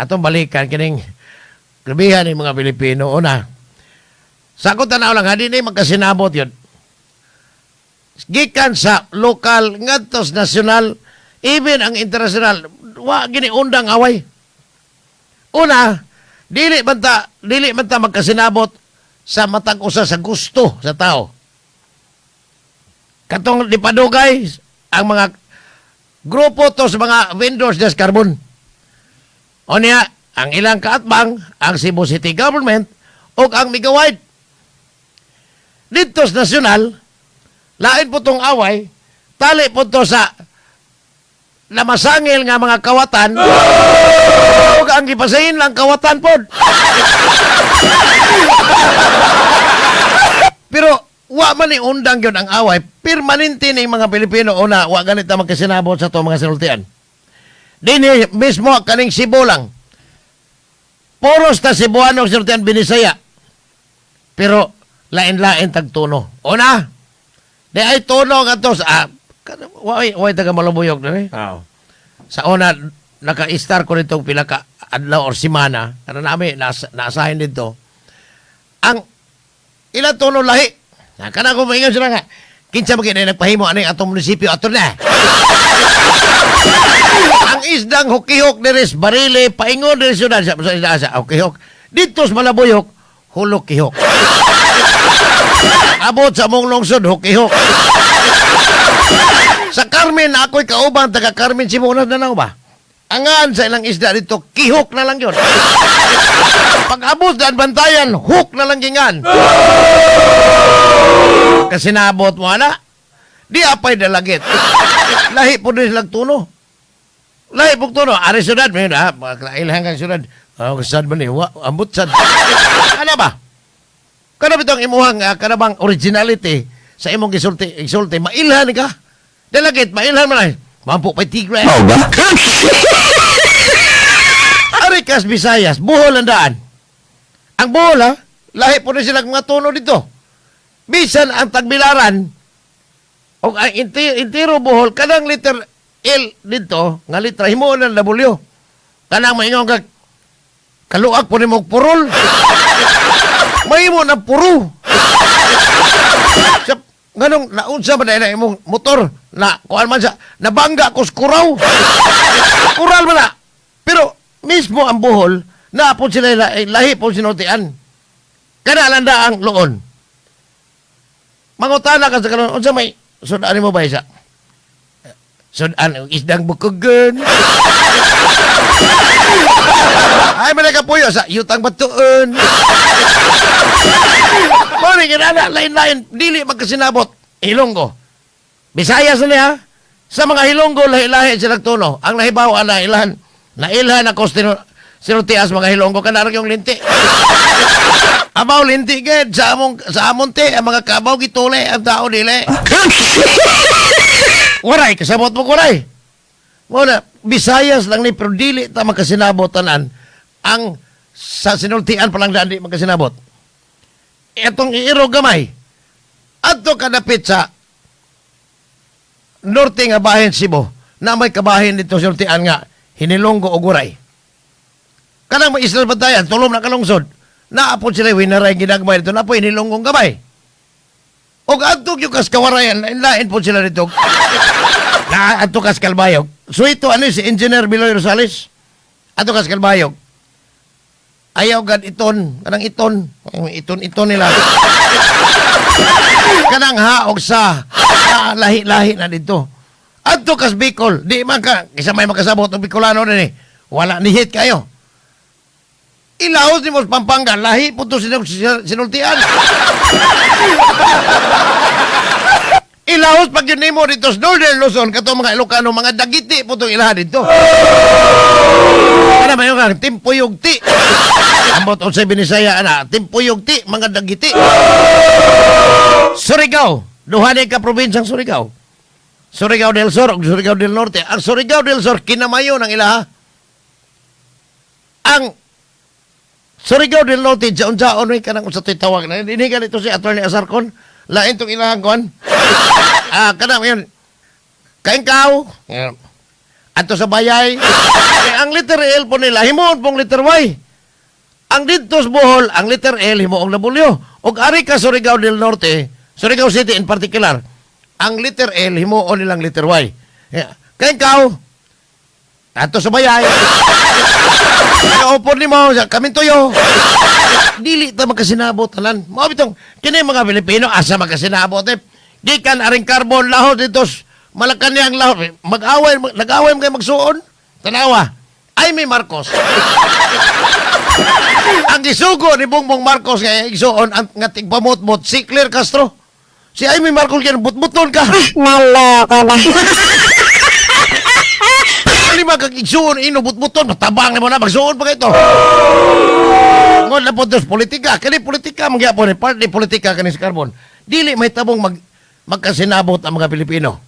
Atong balikan kining grabihan ni mga Pilipino. Una, sa ako tanaw lang, di ni magkasinabot yun. Gikan sa lokal ngadto sa nasyonal, even ang international, wa gini undang away. Una, dili man ta magkasinabot sa matag usa sa gusto sa tao. Katong dipadugay ang mga grupo to sa mga vendors des carbon. O niya, ang ilang kaatbang, ang Cebu City Government o ang Megawide. Dito sa nasyonal, lain po tong away, tali po to sa namasangil nga mga kawatan ug ang gipasahin lang kawatan pod. Pero wa man ni undang yun ang away, permanente ni mga Pilipino. Una, wa ganit ta magkasinabot sa to mga sinultian. Dini mismo kaning Cebu lang. Puros ta Cebuano sinultian, Binisaya. Pero lain-lain tag tono. Una, di ay tono ngadto sa way taga Malubuyok diri. Oo. Sa una naka-star ko nitong pila ka adlaw or semana, ano nami naasahin dito. Ang ilang tono lahi. Na kana ko maingon sila nga kinsa man kini nagpahimo ani atong munisipyo ato na. Ang isdang hukihok diri sa Barile, paingon diri syudad sa hukihok. Dito sa Malabuyok, hulok kihok. Abot sa mong lungsod, hukihok. Sa Carmen, ako'y kauban, taga Carmen, Simona na lang ba? Angan sa ilang isda dito, kihok na lang yun. Pag abot daan bantayan, hook na lang gingan. Kasi naabot mo, ana, di apay dalagit. Lahi po din silang tuno. Lahi po tuno. Ari syudad, may na, mga ilhan kang syudad. Ah, sad man eh, wa, ambot sad. Ano ba? Kana bitong imuhang kana bang originality sa imong gisulti, gisulti mailhan ka. Dalagit mailhan man ay. Mampo pa'y tigre. Mao ba? Ari kas Visayas, Bohol ang daan. Ang Bohol ha, lahi po rin silang mga tono dito. Bisan ang tagbilaran, o ang intiro Bohol, kanang liter L dito, nga litra, himuon ng W. Kanang maingon ka, kaluak po ni mong purol. Mahimo ng puro. Sa, nganong naunsa ba na imong motor na kuan man sa nabangga ko sa kuraw. Kural man na. Pero mismo ang Bohol, naa po sila lahi po sinultian. Kana lang ang loon. Mangutana ka sa kanon, unsa may sudan mo ba isa? Sudan ang isdang bukugan. Ay, man puyo sa yutang batuon. Mao ni kinana, lain-lain, dili magkasinabot. Ilonggo. Bisayas na niya. Sa mga Hilonggo, lahi-lahi silang tono. Ang nahibaw, ana, ilhan. Nailhan ako sinultias mga Hilonggo. Kanarang yung linti. Abaw, linti, ged. Sa among te, ang mga kabaw gituli, ang tao dili. Waray, kasabot mo kuray. Muna, Bisayas lang ni, pero dili ta magkasinabot tanan. Ang sa sinultian pa lang daan di magkasinabot. Etong iiro gamay, adto kadapit sa norte nga bahin Cebu, na may kabahin dito sinultian nga, Hinilonggo o Guray. Kanang may isla bantayan, tulom na kalungsod. Naapod sila, winaray ginagmay dito, napo Hinilonggong gamay. Og adto yung kas kawarayan, lain po sila dito. Na adto kas Kalbayog. So ito ano si Engineer Biloy Rosales? Adto kas Kalbayog. Ayaw gad iton, kanang iton, iton iton nila. Kanang haog sa lahi-lahi na dito. Adto kas Bicol, di man ka kaysa may makasabot og Bicolano dinhi. Wala ni hit kayo. Ilahos ni mo sa Pampanga, lahi po to sinultian. Ilahos pag yun nimo dito sa Northern Luzon, kato mga Ilocano, mga dagiti po itong ilaha dito. Ano ba yung ang timpuyog ti? Ambot unsay Binisaya ana, timpuyog ti, mga dagiti. Surigao, duha ni ka probinsyang Surigao. Surigao del Sur ug Surigao del Norte. Ang Surigao del Sur kinamayo ng ilaha. Ang Surigao del Norte, jaon-jaon may kanang usa to'y tawag na. Dinhi ganito si Attorney Asarcon. Lain tong ilahang kuan. Ah, kanang yun. Kaingkaw. Adto sa bayay. Kay ang letter L po nila, himuon pong letter Y. Ang didto sa Bohol, ang letter L himuong W. Ug ari ka Surigao del Norte, Surigao City in particular, ang letter L himuon nilang letter Y. Yeah. Kay ikaw, adto sa bayay. Kaupod nimo sa Kamintuyo. Dili ta magkasinabot tanan. Mao bitong kini mga Pilipino asa magkasinabot eh. Gikan aring Carbon lahot dito Malacañang lahot. Mag-away, nag-away man kay magsuon. Tanawa. Imee Marcos. Ang gisugo ni Bongbong Marcos nga igsuon ang nga tigpamotmot si Claire Castro. Si Imee Marcos kaya butbuton ka. Naloko na. Lima kag igsuon ino butbuton matabang nimo na magsuon pa kay to. Ngon na po dos politika, kani politika man gyapon ni party politika kani si Carbon. Dili may tabong magkasinabot ang mga Pilipino.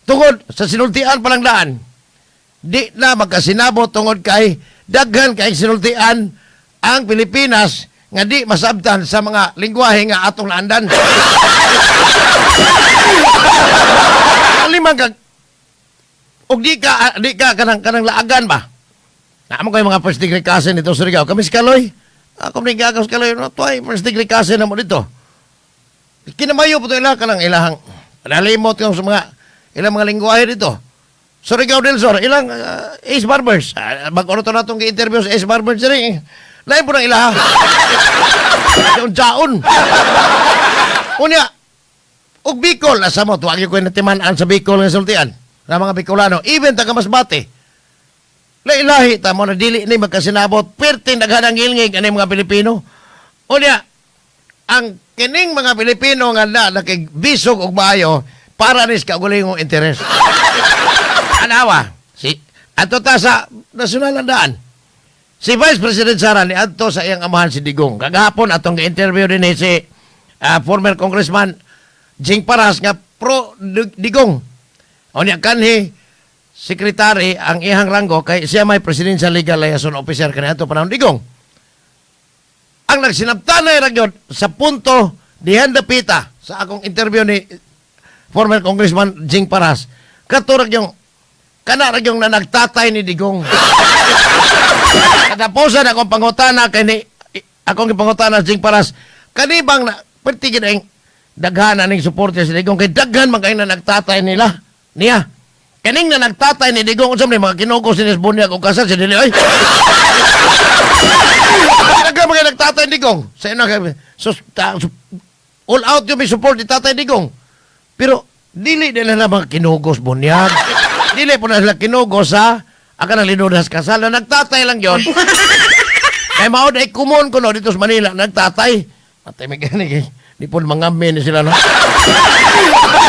Tungod sa sinultian pa lang daan. Di na magkasinabot tungod kay daghan kay sinultian ang Pilipinas nga di masabtan sa mga lingwahe nga atong naandan. Limang kag og di ka kanang kanang laagan ba? Naamo kayo mga first degree cousin dito sa Surigao. Kami si Kaloy. Ako ni gagaw si Kaloy. No, tuay, first degree cousin na mo dito. Kinamayo po ito ila kanang ilahang nalimot yung sa mga ilang mga lingwahe dito. Surigao del Sur, ilang Ace Barbers. Bago na ito natong gi-interview sa Ace Barbers diri. Lain po ng ilaha. Yung jaon. Unya, ug Bicol, asa mo, tuwagi ko yung natiman-an sa Bicol nga sultian. Na mga Bicolano, even taga Masbate. Lailahi ta mo na dili ni magkasinabot. Perting daghan ang ngilngig ani mga Pilipino. Unya, ang kining mga Pilipino nga na nakigbisog og maayo para nis kaugulingong interes. Anawa, si adto ta sa nasyonal ang daan. Si Vice President Sara ni adto sa iyang amahan si Digong. Kagahapon atong gi-interview din ni si former Congressman Jing Paras nga pro Digong. O niya kanhi sekretary ang iyang ranggo kay siya may Presidential Legal Liaison Officer kaniadto panahon Digong. Ang nagsinabtanay ra gyud sa punto dihan dapita sa akong interview ni former Congressman Jing Paras, kato ra yung kana ra yung na nagtatay ni Digong. Katapusan akong pangutana kay ni akong gipangutana Jing Paras, kani bang na perti gid ang daghan aning suporta si Digong kay daghan man kay na nagtatay nila niya. Kaning na nagtatay ni Digong, unsa man ni mga kinugos ni Bunyag og kasal si dili oy. Daghan man kay nagtatay ni Digong. Sa ina kay so, all out yung may support ni Tatay Digong. Pero dili nila na mga kinugos bunyag. Dili po na sila kinugos sa aka nang linudas kasal na nagtatay lang yon. Kay mao ay kumon ko no dito sa Manila nagtatay. Matay may gani kay di po mga ni sila no.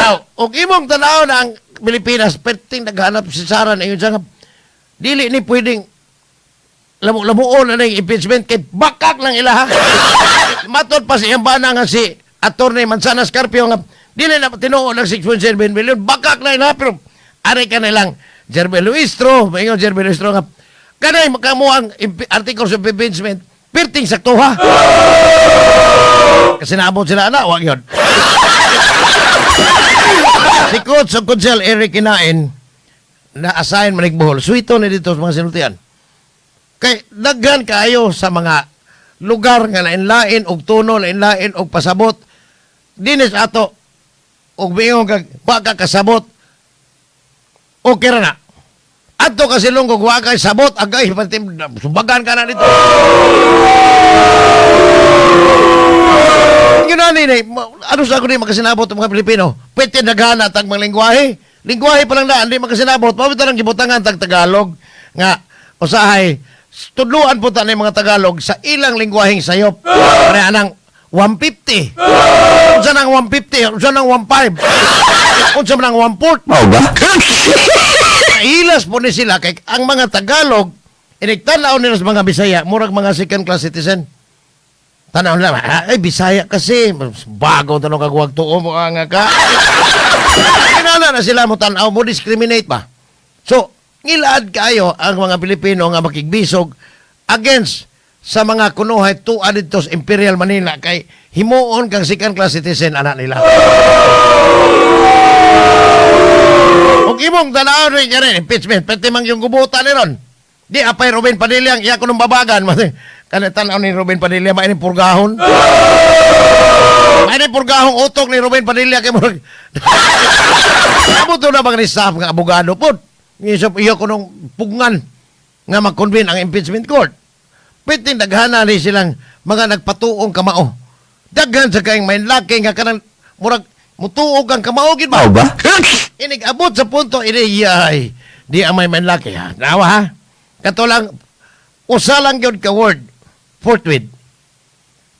Now, og imong tanaw na ang Pilipinas perting naghanap si Sara na ingon siya nga dili ni pwedeng lamu-lamuon na ning impeachment kay bakak lang ilaha. Matod pa sa iyang bana nga si Attorney Manzanas Carpio nga dili na tinuod ang 6.7 billion, bakak na ilaha, pero ari ka na lang Jeremy Luistro, maingon Jeremy Luistro nga kanay makamo ang articles of impeachment perting saktuha. Kasi naabot sila na, wag yun. Si Coach of Consel Eric Kinain na assign manig Bohol. Suwito ni dito sa mga sinultian. Kay daghan kaayo sa mga lugar nga lain-lain og tono, lain-lain og pasabot. Dinis ato og miingon kag wa ka kasabot. Okay ra na. Adto ka Silonggo wa kay sabot agay pati sumbagan ka na dito. Yun na ni, ano sa ako ni makasinabot ang mga Pilipino? Pwede naghana tag mga lingwahe. Lingwahe pa lang na, hindi makasinabot. Mabito lang gibutangan tag Tagalog. Nga, usahay, tudluan po ta ni mga Tagalog sa ilang lingwaheng sayop. Kaya anang 150. Unsa nang 150? Unsa nang 15? Unsa man ang 1/4? Mao ba? Nailas po ni sila kay ang mga Tagalog inigtanaw nila sa mga Bisaya murag mga second class citizen. Tanaw nila, "Ah, ay Bisaya kasi bago tanong kagwag tuo mo nga ka." Kinala na sila mo tanaw mo discriminate ba. So, ngilaad kayo ang mga Pilipino nga makigbisog against sa mga kunuhay tuwa dito sa Imperial Manila kay himuon kang second class citizen anak nila. Ug Kung imong tanawon rin yan, impeachment, pwede mang yung gubutan ni ron. Di apay Ruben Padilla ang iya ko nung babagan. Kana tanaw ni Ruben Padilla, maining purgahon. Maining purgahong utok ni Ruben Padilla kay murag. Amo to na bang ni staff nga abogado pod. Ngisop iya ko nung pugngan nga mag-convene ang impeachment court. Pwede daghana ni silang mga nagpatuong kamao. Daghan sa kayong may laki nga kanang murag mutuog ang kamao gid ba? Mao ba? Inig abot sa punto ini ay di amay man laki ha. Nawa ha. Kato lang usa lang gyud ka word, forthwith.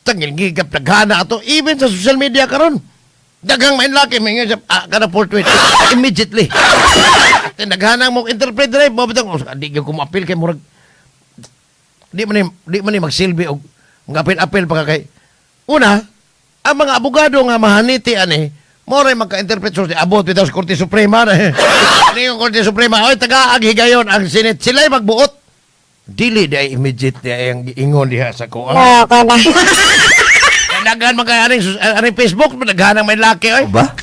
Tangil gigap naghana ato even sa social media karon. Daghang may laki may nga kana forthwith immediately. At naghana mo interpret drive mo bitong, oh, di gyud ko moapil kay murag di man ni magsilbi og mga apil-apil pa ka kay una ang mga abogado nga mahaniti ani mo ray magka-interpret so abot bitaw sa Korte Suprema na. Ano yung Korte Suprema? Oy, taga-ag higayon ang Senate sila'y magbuot. Dili di ay immediate di ay ang giingon diha sa kuan. Loko na. Daghan man kay aning Facebook, daghan ang may laki oy. Ba?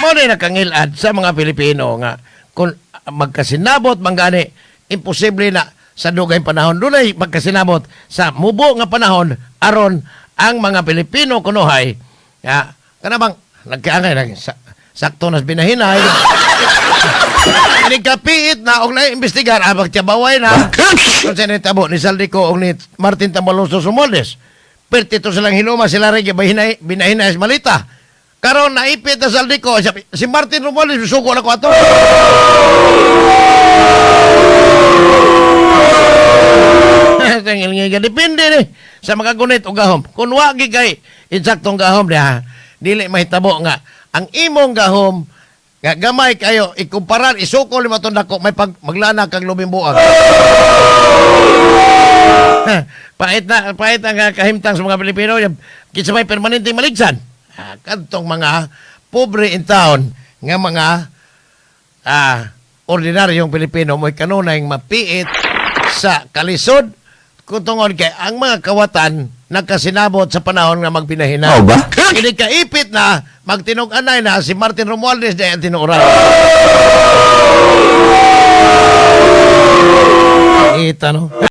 Mo na nakangilad sa mga Pilipino nga kung magkasinabot man gani, imposible na sa dugay panahon dunay magkasinabot sa mubo nga panahon aron ang mga Pilipino kunuhay nga kana bang nagkaangay nag sakto nas binahinay. Ini kapiit na og naimbestigar abag tiyabaway na kung sa nitabo ni Zaldy Co og ni Martin Tambaloslos Romualdez. Perti to silang hinuma sila rin binahinay, binahinay sa malita. Karon naipit na Zaldy Co, si Martin Romualdez suko na ko ato. Tangil nga depende ni sa mga gunit o gahom. Kung wa gi kay insaktong gahom diha, dili mahitabo nga ang imong gahom nga gamay kayo ikumparar isukol mo atong dako may pag maglana kag lubing buag. Pait na pait ang kahimtang sa mga Pilipino kinsa may permanenteng maligsan. Ah, kadtong mga pobre in town nga mga ordinaryong Pilipino mo'y kanunay mapiit sa kalisod kung tungod kay ang mga kawatan nagkasinabot sa panahon nga magbinahina. Mao ba? Ini kaipit na magtinog-anay na si Martin Romualdez dahil ang tinuoran. Ita no?